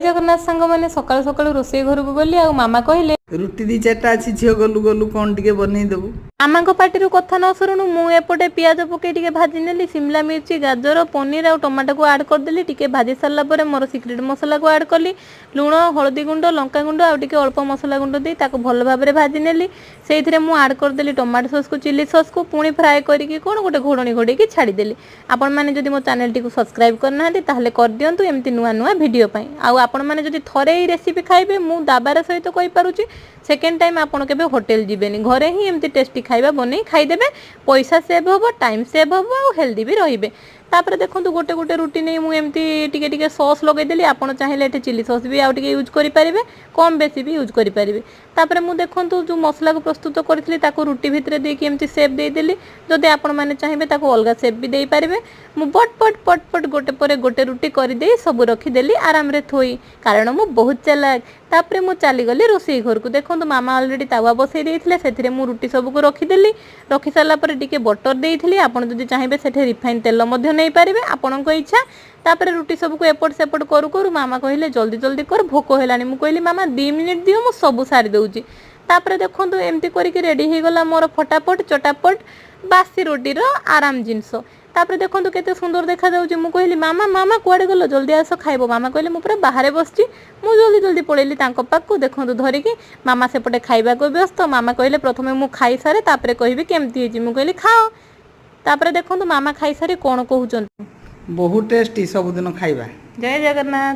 ଜଗନ୍ନାଥ ସାଙ୍ଗମାନେ, ସକାଳୁ ସକାଳୁ ରୋଷେଇ ଘରକୁ ଗଲି ଆଉ ମାମା କହିଲେ, ରୁଟି ଦି ଚାରିଟା ଅଛି ଝିଅ, ଗଲୁ ଗଲୁ, କ'ଣ ଟିକେ ବନେଇ ଦେବୁ। ମାମାଙ୍କ ପାଟିରୁ କଥା ନ ସରୁଣୁ ମୁଁ ଏପଟେ ପିଆଜ ପକେଇ ଟିକେ ଭାଜି ନେଲି। ସିମଲା ମିର୍ଚି, ଗାଜର, ପନିର ଆଉ ଟମାଟୋକୁ ଆଡ୍ କରିଦେଲି। ଟିକେ ଭାଜି ସାରିଲା ପରେ ମୋର ସିକ୍ରେଟ ମସଲାକୁ ଆଡ୍ କଲି। ଲୁଣ, ହଳଦୀ ଗୁଣ୍ଡ, ଲଙ୍କା ଗୁଣ୍ଡ ଆଉ ଟିକେ ଅଳ୍ପ ମସଲା ଗୁଣ୍ଡ ଦେଇ ତାକୁ ଭଲ ଭାବରେ ଭାଜି ନେଲି। ସେଇଥିରେ ମୁଁ ଆଡ୍ କରିଦେଲି ଟମାଟୋ ସସ୍କୁ, ଚିଲି ସସ୍କୁ। ପୁଣି ଫ୍ରାଏ କରିକି କ'ଣ ଗୋଟେ ଘୋଡ଼ଣୀ ଘୋଡ଼େଇକି ଛାଡ଼ିଦେଲି। ଆପଣମାନେ ଯଦି ମୋ ଚ୍ୟାନେଲଟିକୁ ସବସ୍କ୍ରାଇବ୍ କରିନାହାନ୍ତି, ତାହେଲେ କରିଦିଅନ୍ତୁ ଏମିତି ନୂଆ ନୂଆ ଭିଡ଼ିଓ ପାଇଁ। ଆଉ ଆପଣମାନେ ଯଦି ଥରେ ଏଇ ରେସିପି ଖାଇବେ, ମୁଁ ଦାବାର ସହିତ କହିପାରୁଛି, ସେକେଣ୍ଡ ଟାଇମ୍ ଆପଣ କେବେ ହୋଟେଲ ଯିବେନି। ଘରେ ହିଁ ଏମିତି ଟେଷ୍ଟି ଖାଇବା ବନେଇ ଖାଇଦେବେ। ପଇସା ସେଭ୍ ହେବ, ଟାଇମ୍ ସେଭ୍ ହେବ ଆଉ ହେଲ୍ଦି ବି ରହିବେ। ତାପରେ ଦେଖନ୍ତୁ, ଗୋଟେ ଗୋଟେ ରୁଟି ନେଇ ମୁଁ ଏମିତି ଟିକେ ଟିକେ ସସ୍ ଲଗେଇଦେଲି। ଆପଣ ଚାହିଁଲେ ଏଠି ଚିଲି ସସ୍ ବି ଆଉ ଟିକେ ୟୁଜ୍ କରିପାରିବେ, କମ୍ ବେଶୀ ବି ୟୁଜ୍ କରିପାରିବେ। ତାପରେ ମୁଁ ଦେଖନ୍ତୁ, ଯେଉଁ ମସଲାକୁ ପ୍ରସ୍ତୁତ କରିଥିଲି, ତାକୁ ରୁଟି ଭିତରେ ଦେଇକି ଏମିତି ସେପ୍ ଦେଇଦେଲି। ଯଦି ଆପଣମାନେ ଚାହିଁବେ, ତାକୁ ଅଲଗା ସେପ୍ ବି ଦେଇପାରିବେ। ମୁଁ ପଟ ପଟ ପଟ ପଟ ଗୋଟେ ପରେ ଗୋଟେ ରୁଟି କରିଦେଇ ସବୁ ରଖିଦେଲି ଆରାମରେ ଥୋଇ, କାରଣ ମୁଁ ବହୁତ ଚାଲାକ। ତାପରେ ମୁଁ ଚାଲିଗଲି ରୋଷେଇ ଘରକୁ। ଦେଖନ୍ତୁ, ମାମା ଅଲରେଡ଼ି ତାୱା ବସେଇ ଦେଇଥିଲେ। ସେଥିରେ ମୁଁ ରୁଟି ସବୁକୁ ରଖିଦେଲି। ରଖି ସାରିଲା ପରେ ଟିକେ ବଟର ଦେଇଥିଲି। ଆପଣ ଯଦି ଚାହିଁବେ, ସେଠି ରିଫାଇନ୍ ତେଲ ମଧ୍ୟ ନେଇପାରିବେ, ଆପଣଙ୍କ ଇଚ୍ଛା। ତାପରେ ରୁଟି ସବୁକୁ ଏପଟ ସେପଟ କରୁ କରୁ ମାମା କହିଲେ, "ଜଲ୍ଦି ଜଲ୍ଦି କର, ଭୋକ ହେଲାଣି।" ମୁଁ କହିଲି, "ମାମା, 2 ମିନିଟ୍ ଦିଅ, ମୁଁ ସବୁ ସାରି ଦେଉଛି।" ତାପରେ ଦେଖନ୍ତୁ, ଏମିତି କରିକି ରେଡ଼ି ହେଇଗଲା ମୋର ଫଟାଫଟ ଚଟାପଟ ବାସି ରୁଟିର ଆରାମ ଜିନିଷ। ତାପରେ ଦେଖନ୍ତୁ, କେତେ ସୁନ୍ଦର ଦେଖାଯାଉଛି। ମୁଁ କହିଲି, "ମାମା, ମାମା, କୁଆଡ଼େ ଗଲ? ଜଲ୍ଦି ଆସ, ଖାଇବ।" ମାମା କହିଲେ, "ମୁଁ ପୁରା ବାହାରେ ବସିଛି।" ମୁଁ ଜଲ୍ଦି ଜଲ୍ଦି ପଳେଇଲି ତାଙ୍କ ପାଖକୁ। ଦେଖନ୍ତୁ, ଧରିକି ମାମା ସେପଟେ ଖାଇବାକୁ ବ୍ୟସ୍ତ। ମାମା କହିଲେ, "ପ୍ରଥମେ ମୁଁ ଖାଇସାରେ, ତାପରେ କହିବି କେମିତି ହେଇଛି।" ମୁଁ କହିଲି, "ଖାଅ।" ତାପରେ ଦେଖନ୍ତୁ, ମାମା ଖାଇସାରି କ'ଣ କହୁଛନ୍ତି। ବହୁତ ଟେଷ୍ଟି, ସବୁଦିନ ଖାଇବା। ଜୟ ଜଗନ୍ନାଥ।